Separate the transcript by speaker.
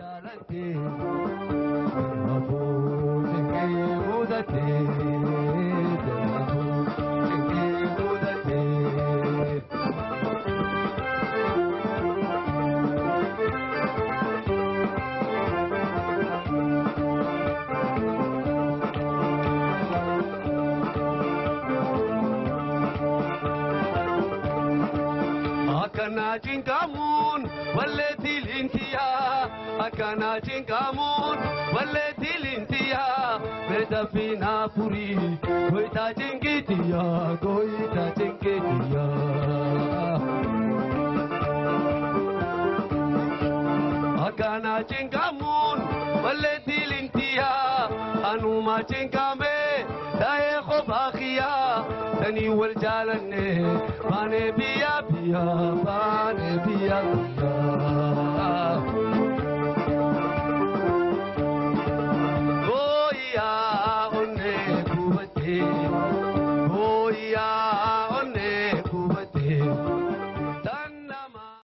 Speaker 1: Jaalante hafuu cinqee mudatee hafuu cinqee mudatee. Akkana cinqamuun walleetti lintiyaa, akkana cinqamuun walleetti lintiyaa, beeta fiinaa furii goyita cinqitiyaa, goyita cinqitiyaa. Akkana cinqamuun walleetti lintiyaa, anuma cinqame taa'ee kophaa kiyyaa, sanii wal jaalanne baanee biyya biyya, baanee biyya biyya.